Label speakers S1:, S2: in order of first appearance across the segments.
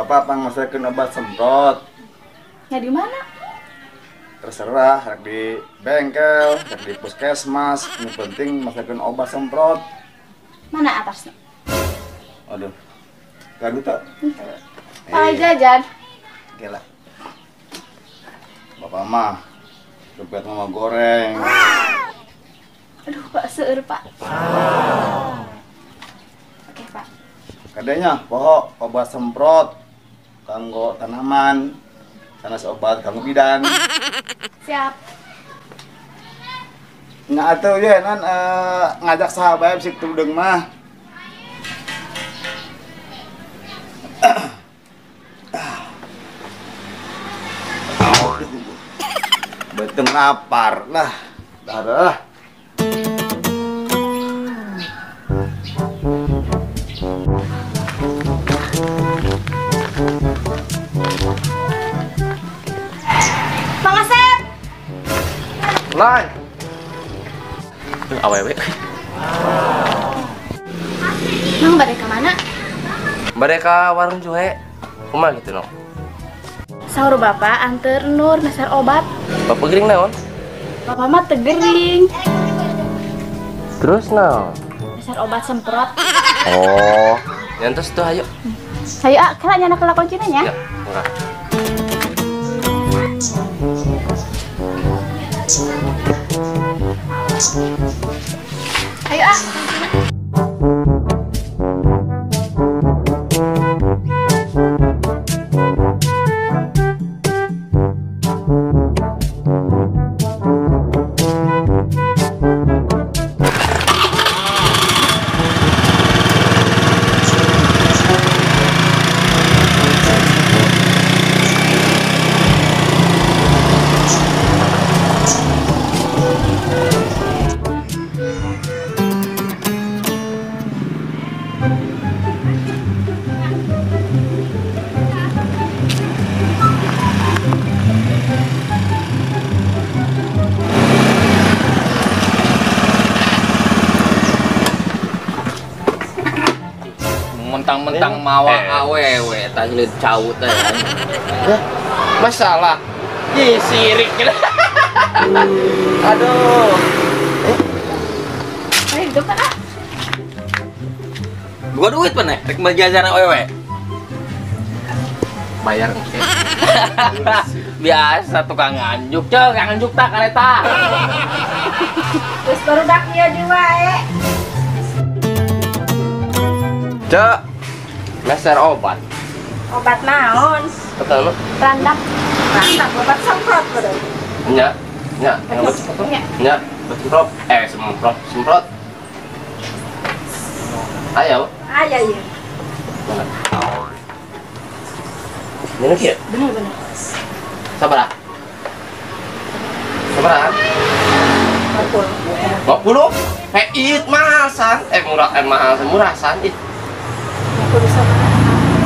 S1: Bapak pang masakeun obat semprot.
S2: Ya di mana?
S1: Terserah, rek di bengkel, rek di puskesmas, nu penting masakeun obat semprot.
S2: Mana atasnya?
S1: Aduh. Gaduh tak?
S2: Palai jajan.
S1: Oke lah. Bapak mah dompet mama goreng.
S2: Aduh, Pak, seueur, Pak. Oke, Pak.
S1: Kadenya poho obat semprot kanggo tanaman, sanes obat kanggo bidan.
S2: Siap.
S1: Nah, atuh ye nan ngajak sahabat sik tudeng mah. Beteng lapar lah. Dah dah.
S2: Mang Asep.
S3: Lai. Awewe.
S2: Mang bade ka mana?
S3: Bade ka warung Juhe. Kumaha gitu no?
S2: Sahur bapak anter Nur meser obat.
S3: Bapak gering naon?
S2: Bapak mah tegering.
S3: Terus naon?
S2: Meser obat semprot.
S3: Oh, nyantos tuh ayo.
S2: Ayo ah, kela nyana kela kuncina nya.
S3: Ya, murah.
S2: Ayo ah.
S4: Mentang-mentang mawa awewe tah jeleud cau teh.
S3: Masalah. Ih, sirik. Aduh.
S2: Ayo hidup kan, ah?
S4: Gua duit pan rek meuli jajan awewe.
S3: Bayar engke.
S4: Biasa tukang nganjuk, ceu, nganjuk tak kareta.
S2: Terus barudak ieu deui wae.
S3: Cek, meser obat.
S2: Obat naon?
S3: Betul.
S2: Randak. Randak obat semprot betul.
S3: Nya, nya, obat semprot. Nya, obat semprot. Semprot, semprot. Ayo.
S2: Ayo iya.
S3: Mana? Ini kieu?
S2: Bener bener.
S3: Sabar. Sabar.
S2: 50.
S3: 50? Eh, it mahal san. Murah, mahal san, murah san. Ih.
S2: Aku bisa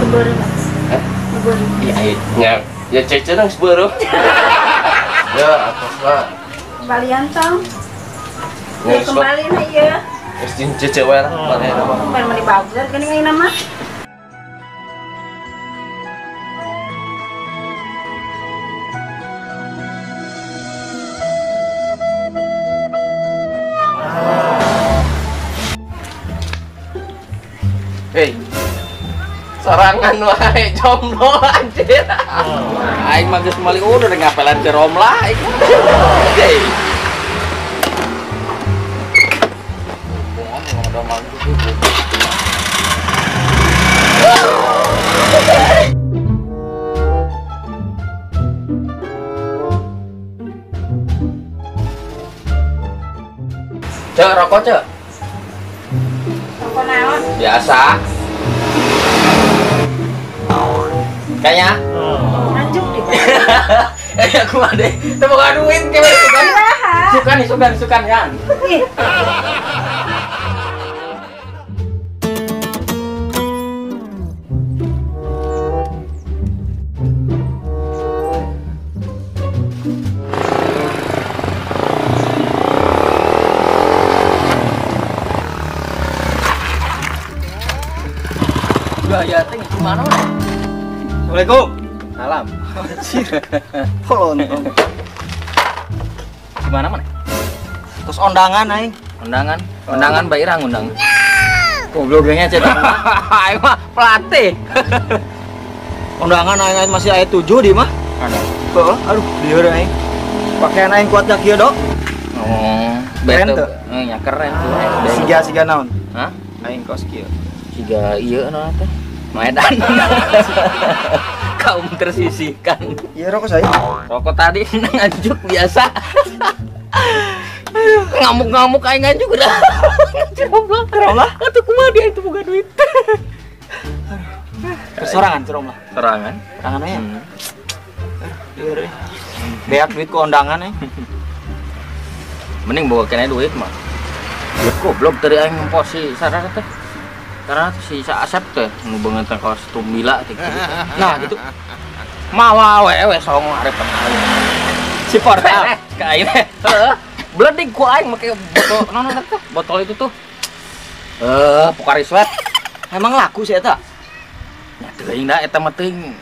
S2: sebeureuh, Mas.
S3: Hah?
S2: Sebeureuh.
S3: Iya, ya, ya cece nang sebeureuh. Ya, atas lah.
S2: Kembalian tong. Ya, kembali na ieu.
S3: Geus jeung cece we lah, kembali mah.
S2: Kembali mah dibager geuning ayeuna mah.
S3: Hei. Sorangan wae jomblo anjir.
S4: Aing mah geus meuli udah ngapelan ke Romlah aing. Hei.
S3: Cek rokok cek.
S2: Rokok naon?
S4: Biasa. Kayaknya.
S2: Lanjut deh.
S4: Aku ada. Teu boga duit ke sukan. Sukan nih, sukan, sukan kan. Gaya teh gimana?
S1: Assalamualaikum.
S4: Salam.
S1: Anjir. Polontong.
S4: Gimana mana?
S1: Terus ondangan aing.
S4: Undangan, undangan Bairang undang.
S1: Goblok gengnya cetak.
S4: Aing mah pelatih.
S1: Undangan aing masih ayat 7 di mah. Heeh, aduh lieur aing. Pakaian aing kuat gak kieu, Dok?
S4: Oh,
S1: keren tuh.
S4: Ya keren tuh.
S1: Siga-siga naon?
S4: Hah?
S1: Aing kos kieu.
S4: Siga ieu naon teh? Medan. Kaum tersisihkan.
S1: Iya rokok saya.
S4: Rokok tadi nganjuk biasa. Ngamuk-ngamuk aing nganjuk udah. Ceromlah,
S1: ceromlah.
S4: Atuh kumaha dia itu boga duit.
S1: Kesorangan ceromlah.
S4: Sorangan.
S1: Sorangan aya. Aduh, beak duit ku ondangan eh.
S4: Mending bawa kena duit mah. Ya goblok tadi aing nempo si Sarah teh. Karena si Asep teh nu beungeut teh kaos tumbila teh gitu.
S1: Nah gitu.
S4: Mawa we songo arepan aing.
S1: Si portal
S4: ka aing teh. Heeh. Bleding ku aing make botol naon teh? Botol itu tuh. Pocari Sweat.
S1: Emang laku sih eta?
S4: Ya teuing da eta mah teuing.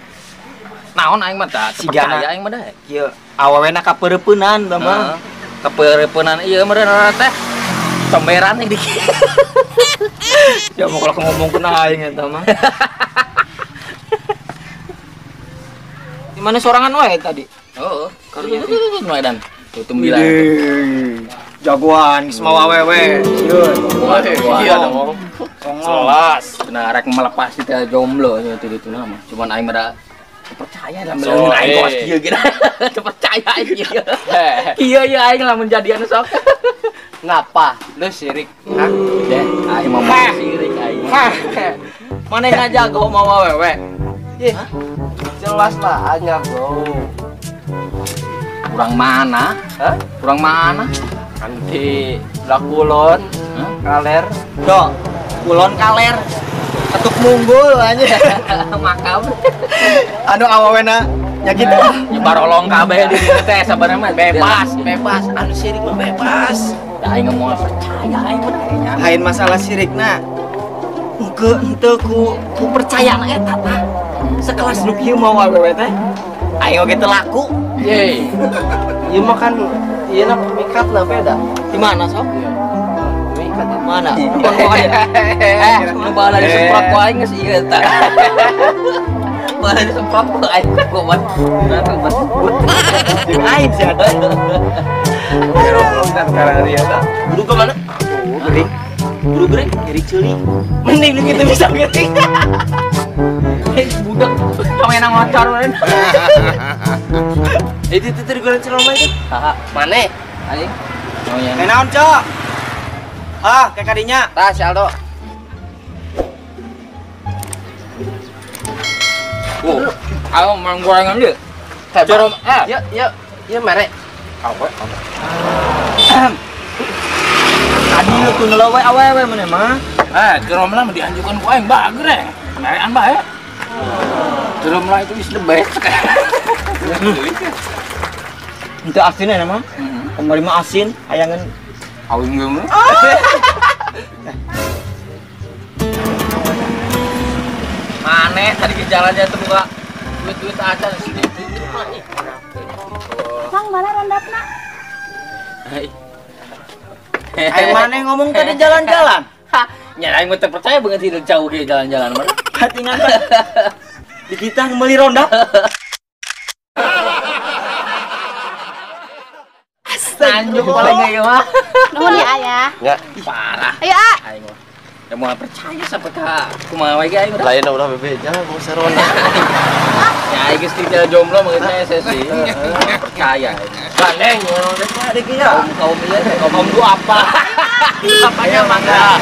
S4: Naon aing mah tah? Percaya aing mah da.
S1: Kieu awewena kapeureupeunnan tah mah.
S4: Kapeureupeunnan ieu meureun teh. Comberan yang dikit.
S1: Ya mau kalau ngomong kena aing eta mah. Di mana sorangan wae tadi?
S4: Heeh, karunya nu edan. Tuh tumbilan.
S1: Jagoan geus mawa awewe. Sieun.
S3: Iya dong.
S4: Selas. Nah, rek melepas teh jomblo nya teu ditu mah. Cuman aing mah da percaya lah meureun aing kos kieu gitu. Teu percaya aing kieu. Kieu ye aing lamun jadian sok.
S3: Ngapa? Lu sirik? Hah?
S4: Deh, aing mau sirik aing.
S1: Mana ngajago mau awewe?
S3: Ih, jelas lah nyago.
S4: Kurang mana?
S3: Hah?
S4: Kurang mana?
S3: Nanti lah kulon, kaler.
S1: Dok, kulon kaler. Ketuk munggul aja.
S4: Makam.
S1: Anu awewena nya kitu lah.
S4: Nyebar olong kabeh di dieu teh sabarna mah
S3: bebas, bebas. Anu sirik mah bebas.
S4: Aing moal percaya aing mah.
S1: Lain masalah sirikna. Engke henteu ku percayaan eta tah. Sekelas nu kieu mau awewe teh. Aing oge teu laku.
S3: Ye. Ieu mah kan ieu na pemikatna beda.
S1: Di mana sok?
S3: Pemikat
S1: di mana?
S4: Nu baheula disemprot ku aing geus ieu eta. Baheula disemprot ku aing kumat. Nah tuh mas.
S1: Jeung aing sia.
S3: Buru ke mana?
S1: Oh, gering. Buru gering, gering ceuli. Mending lu gitu bisa gering.
S4: Budak pemain ngocor meureun.
S3: Itu itu goreng celoma itu.
S4: Saha?
S3: Mane?
S4: Aing.
S1: Oh naon, Cok? Ah, kayak kadinya.
S3: Tah si Aldo.
S4: Wow. Ayo main gorengan deui. Cerom eh.
S3: Ya, ya, ya mere.
S4: Awe.
S1: Tadi lu tuh nelawe awewe mana mah?
S4: Cerom lah dianjukan ku aing bager eh. Merean bae. Cerom lah itu is the best.
S1: Itu asin ya mah? Kemarin mah asin, hayangan
S4: kawin geus. Mane tadi ke jalan aja tuh buka duit-duit aja sini.
S2: Mang mana rondapna?
S1: Aing mana ngomong tadi jalan-jalan?
S4: Nya aing mah teu percaya banget sih jauh ge jalan-jalan mah.
S1: Katingan di kita meuli rondap.
S4: Tanjuk paling ieu mah.
S2: Nuhun ya ayah.
S3: Ya,
S4: parah.
S2: Ayo ah.
S4: Aing mah. Ya moal percaya sampai ka kumaha we ge aing udah.
S3: Lain udah bebe jangan mau serona.
S4: Ya aing geus tinggal jomblo mah geus sih. Percaya.
S3: Gandeng ngono teh adik ya.
S4: Kaum ieu kaum du apa? Apanya mangga.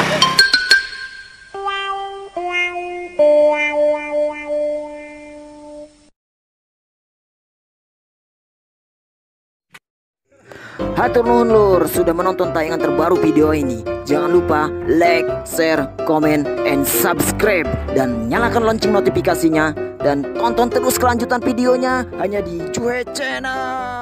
S5: Hatur nuhun lur sudah menonton tayangan terbaru video ini. Jangan lupa like, share, komen, and subscribe. Dan nyalakan lonceng notifikasinya. Dan tonton terus kelanjutan videonya hanya di Juhe Channel.